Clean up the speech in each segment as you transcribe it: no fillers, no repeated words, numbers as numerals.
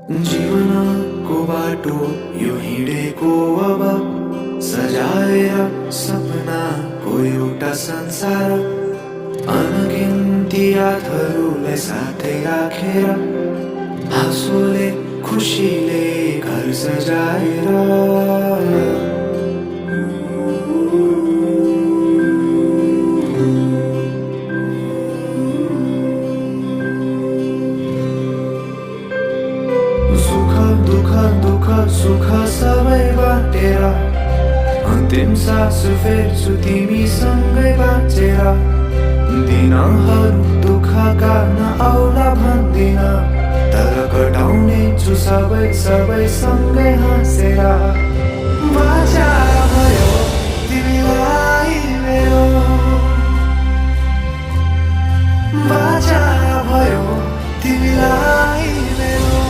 जीवनको बाटो यो हिँडेको अब सजाएर सपनाको एउटा संसार अनगिन्ती यादहरूलाई साथै राखेर हाँसोले खुसीले घर सजाएर सुख दुःख दुःख सुख सबै बाटेर अन्तिम सास फेर्छु तिमीसँगै बाँचेर दिनहरू दुःखका नआउला भन्दिन तर कटाउने छु सबै सबै सँगै हाँसेर बाचा भयो तिमीलाई मेरो बाचा भयो तिमीलाई मेरो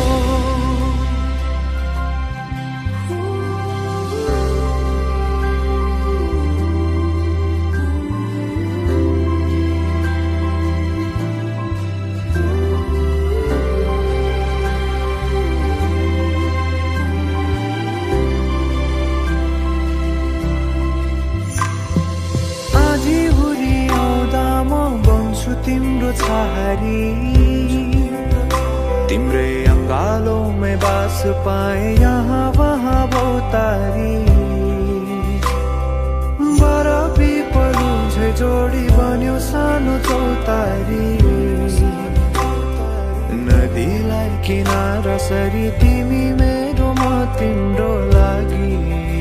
तिम्रो छहारी तिम्रै अङ्गालोमै बास पाए यहाँ वहाँ बहुतारी बर पिपलु झै जोडी बन्यो सानो चौतारी नदीलाई किनारा सरी तिमी मेरो म तिम्रो लागि